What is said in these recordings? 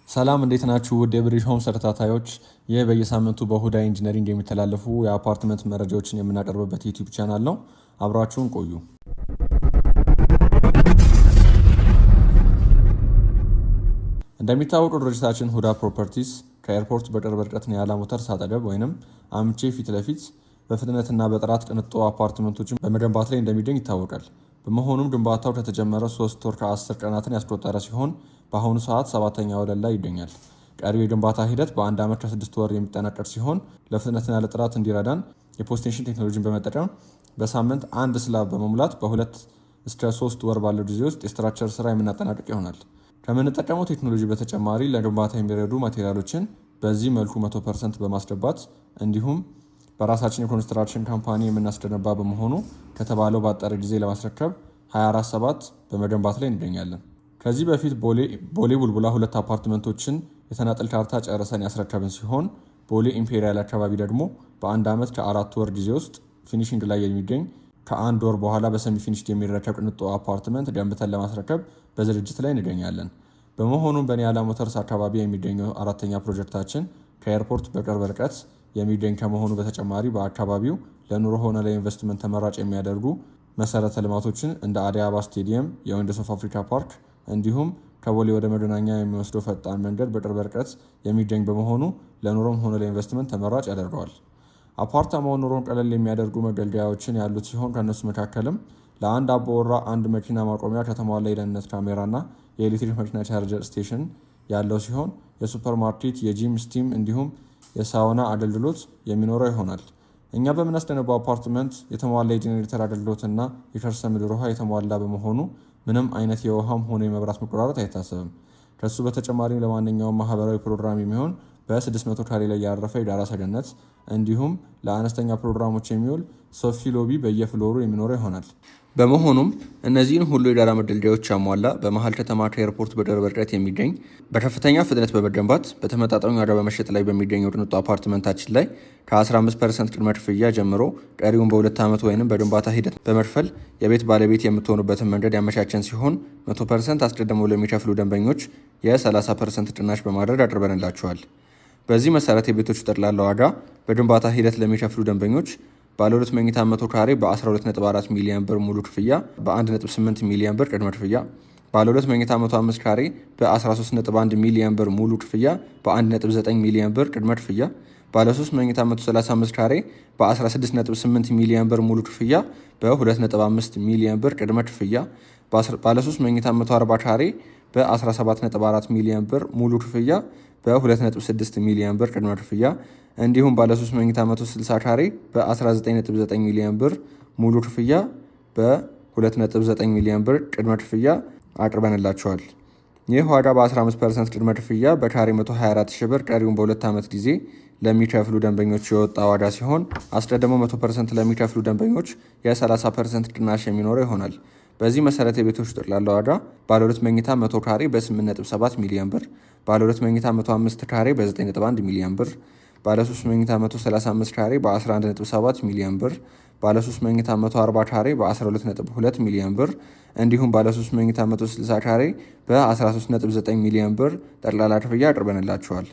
ሰላም፣ እንዴት ናችሁ? ውድ የብሪጅ ሆምስ ተከታታዮች፣ ይህ በየሳምንቱ በሁዳ ኢንጂነሪንግ የሚተላለፉ የአፓርትመንት መረጃዎችን የምናቀርብበት ዩቲዩብ ቻናል ነው። አብራችሁን ቆዩ። እንደሚታወቀው ድርጅታችን ሁዳ ፕሮፐርቲስ ከኤርፖርት በቅርብ ርቀት ኒያላ ሞተርስ አጠገብ ወይም አምቼ ፊት ለፊት በፍጥነትና በጥራት ቅንጡ አፓርትመንቶችን በመገንባት ላይ እንደሚገኝ ይታወቃል። በመሆኑም ግንባታው ከተጀመረ 3 ወር ከ10 ቀናትን ያስቆጠረ ሲሆን በአሁኑ ሰዓት ሰባተኛ ወለል ላይ ይገኛል። ቀሪው የግንባታ ሂደት በአንድ ዓመት ከ6 ወር የሚጠናቀቅ ሲሆን ለፍጥነትና ለጥራት እንዲረዳን የ post-tension ቴክኖሎጂን በመጠቀም በሳምንት አንድ slab በመሙላት በ2 እስከ 3 ወር ባለው ጊዜ ውስጥ የ structure ስራ የምናጠናቅቅ ይሆናል። ከምንጠቀመው ቴክኖሎጂ በተጨማሪ ለግንባታ የሚረዱ ማቴሪያሎችን በዚህ መልኩ 100% በማስገባት እንዲሁም በራሳችን የ construction company የምናስገነባ በመሆኑ ከተባለው ባጠረ ጊዜ ለማስረከብ 24/7 በመገንባት ላይ እንገኛለን። ከዚህ በፊት ቦሌ ቡልቡላ ሁለት አፓርትመንቶችን የተናጠል ካርታ ጨርሰን ያስረከብን ሲሆን ቦሌ ኢምፔሪያል አካባቢ ደግሞ በአንድ ዓመት ከ4 ወር ጊዜ ውስጥ finishing ላይ የሚገኝ፣ ከአንድ ወር በኋላ በ semi finished የሚረከብ ቅንጡ አፓርትመንት ገንብተን ለማስረከብ በዝግጅት ላይ እንገኛለን። በመሆኑም በኒያላ ሞተርስ አካባቢ የሚገኘው አራተኛ ፕሮጀክታችን ከኤርፖርት በቅርብ ርቀት የሚገኝ ከመሆኑ በተጨማሪ በአካባቢው ለኑሮ ሆነ ለኢንቨስትመንት ተመራጭ የሚያደርጉ መሰረተ ልማቶችን እንደ አዲስ አበባ ስቴዲየም፣ የዊንድስ ኦፍ አፍሪካ ፓርክ እንዲሁም ከቦሌ ወደ መገናኛ የሚወስደው ፈጣን መንገድ በቅርብ ርቀት የሚገኝ በመሆኑ ለኑሮም ሆነ ለኢንቨስትመንት ተመራጭ ያደርገዋል። አፓርታማው ኑሮን ቀለል የሚያደርጉ መገልገያዎችን ያሉት ሲሆን ከእነሱ መካከልም ለአንድ አባወራ አንድ መኪና ማቆሚያ፣ ከተሟላ የደህንነት ካሜራና የኤሌክትሪክ መኪና charger station ያለው ሲሆን የሱፐር ማርኬት፣ የ gym፣ steam እንዲሁም የሳውና አገልግሎት የሚኖረው ይሆናል። እኛ በምናስገነባው አፓርትመንት የተሟላ የጄኔሬተር አገልግሎትና የከርሰ ምድር ውሃ የተሟላ በመሆኑ ምንም አይነት የውሃም ሆነ የመብራት መቆራረጥ አይታሰብም። ከሱ በተጨማሪም ለማንኛውም ማህበራዊ ፕሮግራም የሚሆን በ600 ካሬ ላይ ያረፈ የጋራ ሰገነት እንዲሁም ለአነስተኛ ፕሮግራሞች የሚውል ሰፊ lobby በየ floor ኡ የሚኖረው ይሆናል። በመሆኑም እነዚህን ሁሉ የጋራ መገልገያዎች ያሟላ፣ በመሀል ከተማ ከኤርፖርት በቅርብ ርቀት የሚገኝ፣ በከፍተኛ ፍጥነት በመገንባት በተመጣጣኝ ዋጋ በመሸጥ ላይ በሚገኘው ቅንጡ አፓርትመንታችን ላይ ከ15% ቅድመ ክፍያ ጀምሮ ቀሪውን በ2 ዓመት ወይም በግንባታ ሂደት በመክፈል የቤት ባለቤት የምትሆኑበትን መንገድ ያመቻቸን ሲሆን 100% አስቀድመው ለሚከፍሉ ደንበኞች የ30% ቅናሽ በማድረግ አቅርበንላቸዋል። በዚህ መሰረት የቤቶቹ ጠቅላላ ዋጋ በግንባታ ሂደት ለሚከፍሉ ደንበኞች ባለ ሁለት መኝታ 100 ካሬ በ12.4 ሚሊዮን ብር ሙሉ ክፍያ በ1.8 ሚሊዮን ብር ቅድመ ክፍያ፣ ባለ ሁለት መኝታ 105 ካሬ በ13.1 ሚሊዮን ብር ሙሉ ክፍያ በ1.9 ሚሊዮን ብር ቅድመ ክፍያ፣ ባለ 3 መኝታ 135 ካሬ በ16.8 ሚሊዮን ብር ሙሉ ክፍያ በ2.5 ሚሊዮን ብር ቅድመ ክፍያ፣ ባለ 3 መኝታ 140 ካሬ በ17.4 ሚሊዮን ብር ሙሉ ክፍያ በ2.6 ሚሊዮን ብር ቅድመ ክፍያ እንዲሁም ባለ 3 መኝታ 160 ካሬ በ19.9 ሚሊዮን ብር ሙሉ ክፍያ በ2.9 ሚሊዮን ብር ቅድመ ክፍያ አቅርበንላቸዋል። ይህ ዋጋ በ15% ቅድመ ክፍያ በካሬ 124 ሺህ ብር ቀሪውን በ2 ዓመት ጊዜ ለሚከፍሉ ደንበኞች የወጣ ዋጋ ሲሆን አስቀድመው 100% ለሚከፍሉ ደንበኞች የ30% ቅናሽ የሚኖረው ይሆናል። በዚህ መሰረት የቤቶች ጠቅላላ ዋጋ ባለ ሁለት መኝታ 100 ካሬ በ8.7 ሚሊዮን ብር፣ ባለ ሁለት መኝታ 105 ካሬ በ9.1 ሚሊዮን ብር፣ ባለ 3 መኝታ 135 ካሬ በ11.7 ሚሊዮን ብር፣ ባለ 3 መኝታ 140 ካሬ በ12.2 ሚሊዮን ብር እንዲሁም ባለ 3 መኝታ 160 ካሬ በ13.9 ሚሊዮን ብር ጠቅላላ ክፍያ አቅርበንላቸዋል።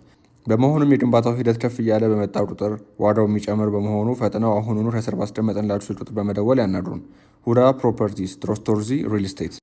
በመሆኑም የግንባታው ሂደት ከፍ እያለ በመጣ ቁጥር ዋጋው የሚጨምር በመሆኑ ፈጥነው አሁኑኑ ከስር ባስቀመጥንላችሁ ስልክ ቁጥር በመደወል ያናግሩን። ሁዳ ፕሮፐርቲስ፣ trustworthy real estate።